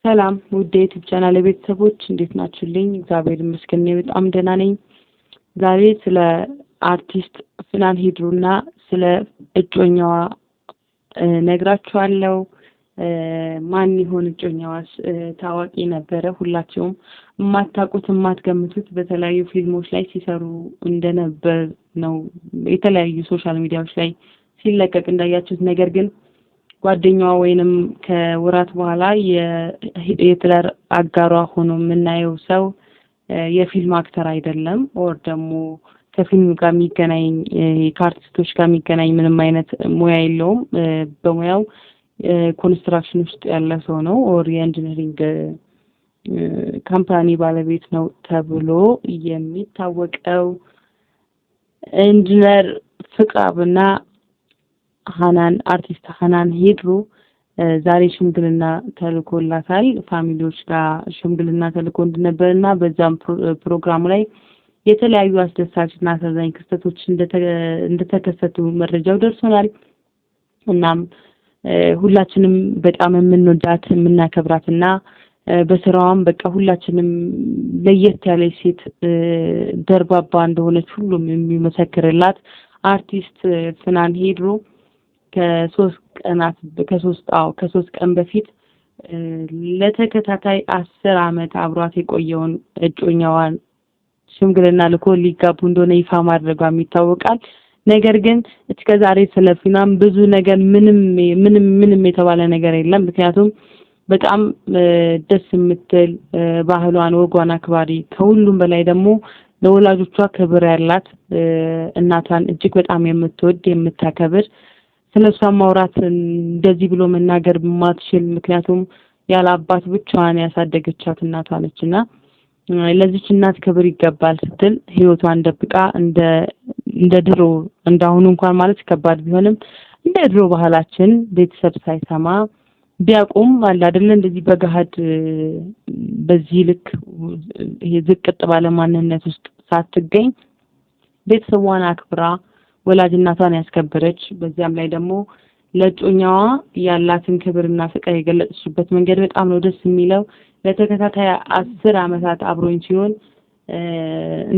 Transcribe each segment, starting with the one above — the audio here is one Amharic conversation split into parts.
ሰላም ውድ የ YouTube channel ቤተሰቦች፣ እንዴት ናችሁልኝ? እግዚአብሔር ይመስገን እኔ በጣም ደህና ነኝ። ዛሬ ስለ አርቲስት ፍናን ሂድሩና ስለ እጮኛዋ ነግራችኋለሁ። ማን ይሆን እጮኛዋስ? ታዋቂ ነበረ። ሁላችሁም የማታውቁት፣ የማትገምቱት፣ በተለያዩ ፊልሞች ላይ ሲሰሩ እንደነበር ነው የተለያዩ social media ዎች ላይ ሲለቀቅ እንዳያችሁት። ነገር ግን ጓደኛዋ ወይንም ከወራት በኋላ የትዳር አጋሯ ሆኖ የምናየው ሰው የፊልም actor አይደለም፣ or ደግሞ ከፊልም ጋር የሚገናኝ፣ ከአርቲስቶች ጋር የሚገናኝ ምንም አይነት ሙያ የለውም። በሙያው construction ውስጥ ያለ ሰው ነው፣ or የ engineering company ባለቤት ነው ተብሎ የሚታወቀው ኢንጂነር ፍቅራብና ሀናን፣ አርቲስት ሀናን ሂድሩ ዛሬ ሽምግልና ተልኮላታል። Family ዎች ጋር ሽምግልና ተልኮ እንደነበር እና በዛም ፕሮግራሙ ላይ የተለያዩ አስደሳች እና አሳዛኝ ክስተቶች እንደተከሰቱ መረጃው ደርሶናል። እናም ሁላችንም በጣም የምንወዳት፣ የምናከብራት እና በስራዋም በቃ ሁላችንም ለየት ያለች ሴት፣ ደርባባ እንደሆነች ሁሉም የሚመሰክርላት አርቲስት ፍናን ሂድሩ ከ3 ቀናት ከሶስት አዎ ከ3 ቀን በፊት ለተከታታይ 10 አመት አብሯት የቆየውን እጮኛዋን ሽምግልና ልኮ ሊጋቡ እንደሆነ ይፋ ማድረጓም ይታወቃል። ነገር ግን እስከ ዛሬ ስለ ፊናን ብዙ ነገር ምንም ምንም ምንም የተባለ ነገር የለም። ምክንያቱም በጣም ደስ የምትል፣ ባህሏን ወጓን አክባሪ፣ ከሁሉም በላይ ደግሞ ለወላጆቿ ክብር ያላት፣ እናቷን እጅግ በጣም የምትወድ፣ የምታከብር፣ ስለ እሷ ማውራት እንደዚህ ብሎ መናገር ማትችል፣ ምክንያቱም ያለ አባት ብቻዋን ያሳደገቻት እናቷ ነች እና ለዚች እናት ክብር ይገባል ስትል ህይወቷን ደብቃ እንደ ድሮ፣ እንዳሁኑ እንኳን ማለት ከባድ ቢሆንም፣ እንደ ድሮ ባህላችን ቤተሰብ ሳይሰማ፣ ቢያውቁም አለ አይደለ እንደዚህ በገሀድ በዚህ ልክ ይሄ ዝቅጥ ባለ ማንነት ውስጥ ሳትገኝ ቤተሰቧን አክብራ ወላጅ እናቷን ያስከበረች፣ በዚያም ላይ ደግሞ ለእጮኛዋ ያላትን ክብርና ፍቅር የገለጸችበት መንገድ በጣም ነው ደስ የሚለው። ለተከታታይ 10 አመታት አብሮኝ ሲሆን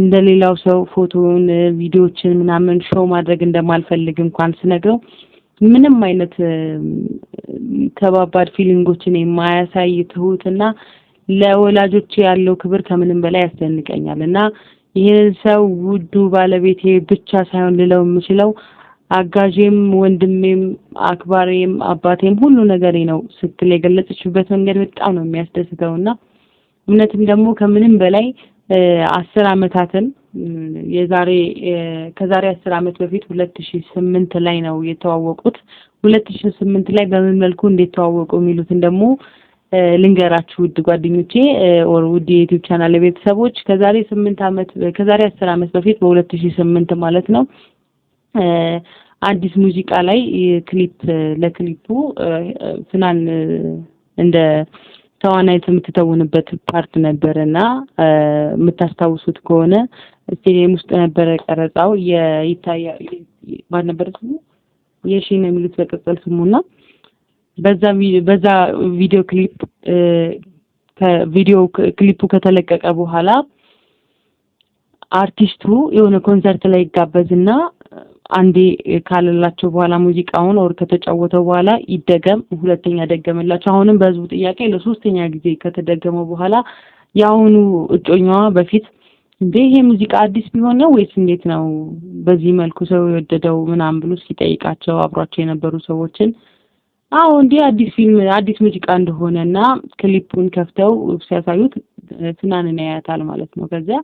እንደሌላው ሰው ፎቶውን፣ ቪዲዮዎችን ምናምን show ማድረግ እንደማልፈልግ እንኳን ስነግረው ምንም አይነት ከባባድ feeling ኦችን የማያሳይ ትሁትና ለወላጆች ያለው ክብር ከምንም በላይ ያስደንቀኛል እና ይህንን ሰው ውዱ ባለቤቴ ብቻ ሳይሆን ልለው የምችለው አጋዤም፣ ወንድሜም፣ አክባሪም፣ አባቴም፣ ሁሉ ነገሬ ነው ስትል የገለጸችበት መንገድ በጣም ነው የሚያስደስተው። እና እውነትም ደግሞ ከምንም በላይ 10 አመታትን የዛሬ ከዛሬ 10 አመት በፊት 2008 ላይ ነው የተዋወቁት። 2008 ላይ በምን መልኩ እንዴት ተዋወቁ የሚሉትን ደግሞ ልንገራችሁ ውድ ጓደኞቼ or ውድ የ YouTube channel ቤተሰቦች። ከዛሬ 8 አመት፣ ከዛሬ 10 አመት በፊት በ2008 ማለት ነው፣ አዲስ ሙዚቃ ላይ ክሊፕ ለክሊፑ ፍናን እንደ ተዋናይት የምትተውንበት part ነበረ እና የምታስታውሱት ከሆነ ስቴዲየም ውስጥ ነበረ ቀረጻው። የይታያ ማን ነበረ ስሙ? የሺ ነው የሚሉት በቅጽል ስሙና በዛ video clip ከ video clip ኡ ከተለቀቀ በኋላ አርቲስቱ የሆነ ኮንሰርት ላይ ይጋበዝና አንዴ ካለላቸው በኋላ ሙዚቃውን or ከተጫወተው በኋላ ይደገም፣ ሁለተኛ ደገመላቸው። አሁንም በህዝቡ ጥያቄ ለሶስተኛ ጊዜ ከተደገመው በኋላ የአሁኑ እጮኛዋ በፊት እንዴ ይሄ ሙዚቃ አዲስ ቢሆን ነው ወይስ እንዴት ነው በዚህ መልኩ ሰው የወደደው ምናምን ብሎ ሲጠይቃቸው አብሯቸው የነበሩ ሰዎችን፣ አዎ እንዲህ አዲስ ፊልም፣ አዲስ ሙዚቃ እንደሆነ እና ክሊፑን ከፍተው ሲያሳዩት ፍናንን ያያታል ማለት ነው። ከዚያ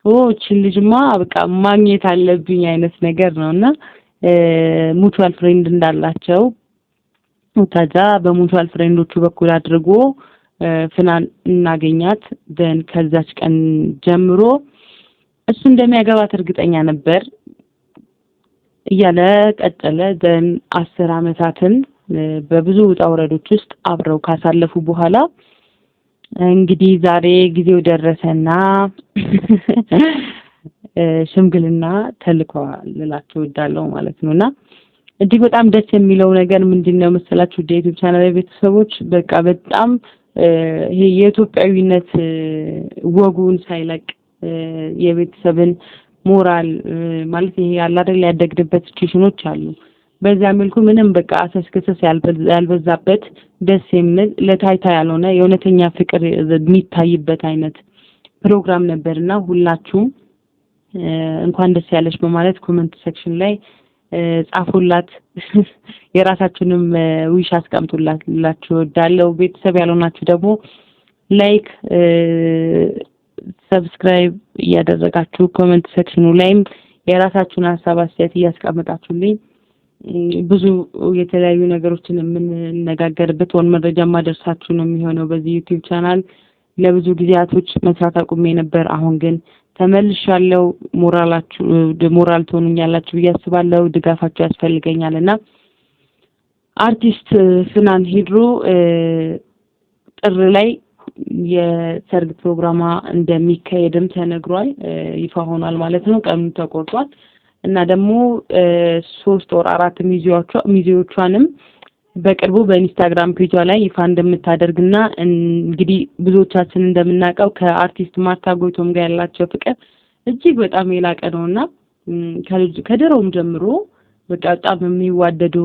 ኦ እችን ልጅማ በቃ ማግኘት አለብኝ አይነት ነገር ነው እና mutual friend እንዳላቸው ከዛ በ mutual friend ኦቹ በኩል አድርጎ ፍናን እናገኛት። Then ከዛች ቀን ጀምሮ እሱ እንደሚያገባት እርግጠኛ ነበር እያለ ቀጠለ። Then 10 አመታትን በብዙ ውጣ ውረዶች ውስጥ አብረው ካሳለፉ በኋላ እንግዲህ ዛሬ ጊዜው ደረሰና ሽምግልና ተልከዋል ልላችሁ እወዳለሁ ማለት ነው። እና እጅግ በጣም ደስ የሚለው ነገር ምንድን ነው መሰላችሁ? የ YouTube channel ቤተሰቦች፣ በቃ በጣም ይሄ የኢትዮጵያዊነት ወጉን ሳይለቅ የቤተሰብን ሞራል ማለት ይሄ ያለ አይደል ያደግንበት ሲቹዌሽኖች አሉ። በዛ መልኩ ምንም በቃ አሰስክሰስ ያልበዛበት ደስ የሚል ለታይታ ያልሆነ የእውነተኛ ፍቅር የሚታይበት አይነት ፕሮግራም ነበርና ሁላችሁም እንኳን ደስ ያለች በማለት comment section ላይ ጻፉላት። የራሳችሁንም wish አስቀምጡላት ላችሁ እወዳለሁ። ቤተሰብ ያልሆናችሁ ደግሞ like፣ subscribe እያደረጋችሁ comment section ኑ ላይም የራሳችሁን ሀሳብ አስተያየት እያስቀመጣችሁልኝ ብዙ የተለያዩ ነገሮችን የምንነጋገርበት ወን መረጃ ማደርሳችሁ ነው የሚሆነው። በዚህ YouTube channel ለብዙ ጊዜያቶች መስራት አቁሜ ነበር። አሁን ግን ተመልሻለሁ። ሞራላችሁ ሞራል ትሆኑኛላችሁ ብዬ አስባለሁ። ድጋፋችሁ ያስፈልገኛል እና አርቲስት ፍናን ሂድሮ ጥር ላይ የሰርግ ፕሮግራማ እንደሚካሄድም ተነግሯል፣ ይፋ ሆኗል ማለት ነው። ቀኑ ተቆርጧል እና ደግሞ 3 ወር 4 ሚዜዎቿንም በቅርቡ በ Instagram page ጇ ላይ ይፋ እንደምታደርግና እንግዲህ ብዙዎቻችን እንደምናውቀው ከአርቲስት ማርታ ጎይቶም ጋር ያላቸው ፍቅር እጅግ በጣም የላቀ ነውና ከድሮም ጀምሮ በቃ በጣም የሚዋደዱ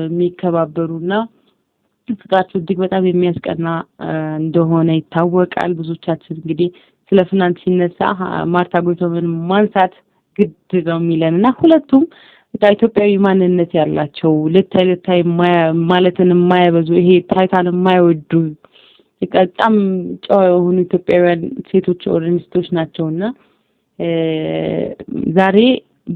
የሚከባበሩና ፍቅራቸው እጅግ በጣም የሚያስቀና እንደሆነ ይታወቃል። ብዙዎቻችን እንግዲህ ስለ ፍናን ሲነሳ ማርታ ጎይቶምን ማንሳት ግድ ነው የሚለን እና ሁለቱም በቃ ኢትዮጵያዊ ማንነት ያላቸው ልታይ ልታይ ማለትን የማያበዙ ይሄ ታይታን የማይወዱ በጣም ጨዋ የሆኑ ኢትዮጵያውያን ሴቶች or ሚስቶች ናቸውና ዛሬ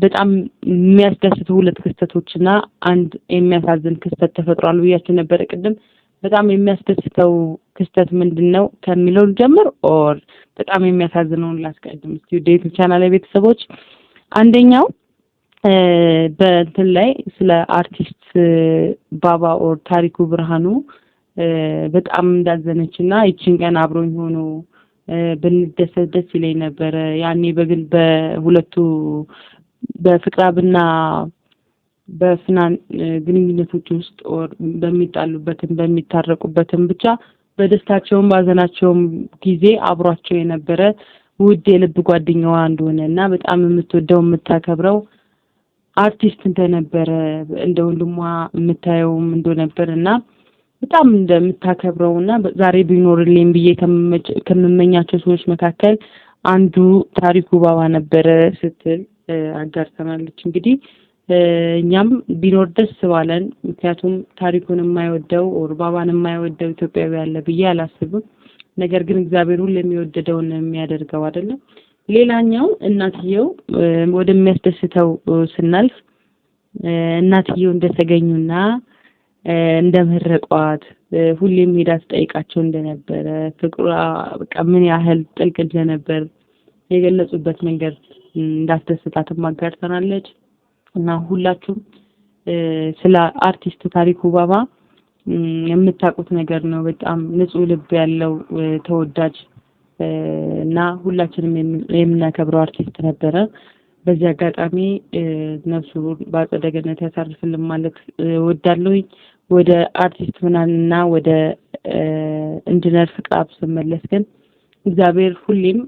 በጣም የሚያስደስቱ ሁለት ክስተቶችና አንድ የሚያሳዝን ክስተት ተፈጥሯል ብያችሁ ነበረ ቅድም። በጣም የሚያስደስተው ክስተት ምንድን ነው ከሚለው ጀምር or በጣም የሚያሳዝነውን ላስቀድም። እስቲ ወደ YouTube channel ቤተሰቦች አንደኛው በእንትን ላይ ስለ አርቲስት ባባ or ታሪኩ ብርሃኑ በጣም እንዳዘነች እና ይችን ቀን አብሮኝ ሆኖ ብንደሰት ደስ ይለኝ ነበረ። ያኔ በግል በሁለቱ በፍቅራብና በፍናን ግንኙነቶች ውስጥ or በሚጣሉበትም በሚታረቁበትም ብቻ በደስታቸውም ባዘናቸውም ጊዜ አብሯቸው የነበረ ውድ የልብ ጓደኛዋ እንደሆነ እና በጣም የምትወደው የምታከብረው አርቲስት እንደነበረ እንደ ወንድሟ የምታየውም እንደነበር እና በጣም እንደምታከብረው እና ዛሬ ቢኖርልኝ ብዬ ከምመኛቸው ሰዎች መካከል አንዱ ታሪኩ ባባ ነበረ ስትል አጋርተናለች። እንግዲህ እኛም ቢኖር ደስ ባለን። ምክንያቱም ታሪኩን የማይወደው or ባባን የማይወደው ኢትዮጵያዊ አለ ብዬ አላስብም። ነገር ግን እግዚአብሔር ሁሉ የሚወደደውን የሚያደርገው አይደለም። ሌላኛው እናትየው ወደሚያስደስተው ስናልፍ እናትየው እንደተገኙና እንደመረቋት ሁሌም ሄዳ ትጠይቃቸው እንደነበረ ፍቅሯ በቃ ምን ያህል ጥልቅ እንደነበር የገለጹበት መንገድ እንዳስደሰታትም አጋርተናለች። እና ሁላችሁም ስለ አርቲስት ታሪኩ ባባ የምታውቁት ነገር ነው። በጣም ንጹህ ልብ ያለው ተወዳጅ እና ሁላችንም የምናከብረው አርቲስት ነበረ። በዚህ አጋጣሚ ነፍሱ በአጸደ ገነት ያሳርፍልን ማለት እወዳለሁኝ። ወደ አርቲስት ምናንና ወደ ኢንጂነር ፍቅረአብ ስመለስ ግን እግዚአብሔር ሁሌም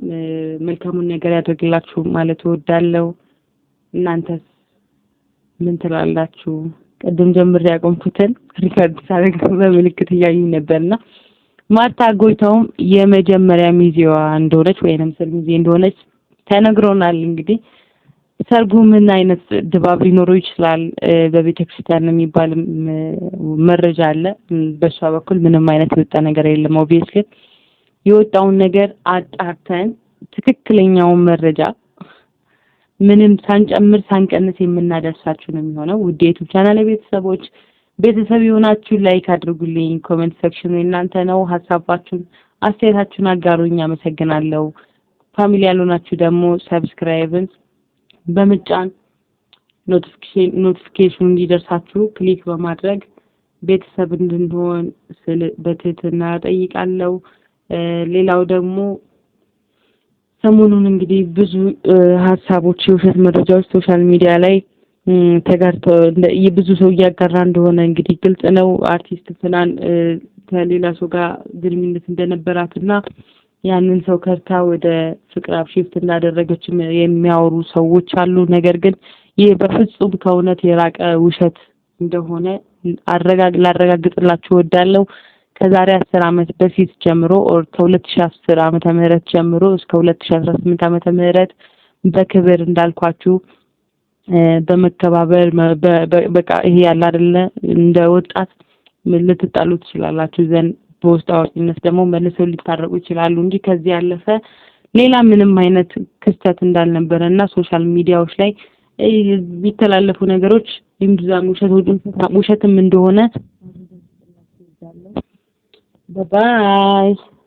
መልካሙን ነገር ያደርግላችሁ ማለት እወዳለሁ። እናንተስ ምን ትላላችሁ? ቅድም ጀምሬ ያቆምኩትን record ሳደርግ በምልክት እያዩኝ ነበርና ማርታ ጎይታውም የመጀመሪያ ሚዜዋ እንደሆነች ወይንም ስል ሚዜ እንደሆነች ተነግሮናል። እንግዲህ ሰርጉ ምን አይነት ድባብ ሊኖረው ይችላል? በቤተ ክርስቲያን የሚባል መረጃ አለ። በእሷ በኩል ምንም አይነት የወጣ ነገር የለም። Obviously የወጣውን ነገር አጣርተን ትክክለኛውን መረጃ ምንም ሳንጨምር ሳንቀንስ የምናደርሳችሁ ነው የሚሆነው። ውድ የ YouTube channel ቤተሰቦች ቤተሰብ የሆናችሁ like አድርጉልኝ። Comment section ኑ የእናንተ ነው። ሀሳባችሁን አስተያየታችሁን አጋሩኝ። አመሰግናለሁ። Family ያልሆናችሁ ደግሞ subscribe ን በመጫን notification ኑ እንዲደርሳችሁ click በማድረግ ቤተሰብ እንድንሆን ስል በትህትና እጠይቃለሁ። ሌላው ደግሞ ሰሞኑን እንግዲህ ብዙ ሀሳቦች የውሸት መረጃዎች social media ላይ ተጋርተው ብዙ ሰው እያጋራ እንደሆነ እንግዲህ ግልጽ ነው። አርቲስት ፍናን ከሌላ ሰው ጋር ግንኙነት እንደነበራትና ያንን ሰው ከድታ ወደ ፍቅርአብ shift እንዳደረገች የሚያወሩ ሰዎች አሉ። ነገር ግን ይህ በፍጹም ከእውነት የራቀ ውሸት እንደሆነ ላረጋግጥላችሁ እወዳለሁ። ከዛሬ 10 ዓመት በፊት ጀምሮ or ከ2010 ዓመተ ምህረት ጀምሮ እስከ 2018 ዓመተ ምህረት በክብር እንዳልኳችሁ በመከባበር፣ በቃ ይሄ ያለ አይደለ፣ እንደ ወጣት ልትጣሉ ትችላላችሁ፣ ዘንድ በውስጥ አዋቂነት ደግሞ መልሰው ሊታረቁ ይችላሉ እንጂ ከዚህ ያለፈ ሌላ ምንም አይነት ክስተት እንዳልነበረ እና social media ዎች ላይ የሚተላለፉ ነገሮች እምብዛም ውሸትም እንደሆነ። Bye bye.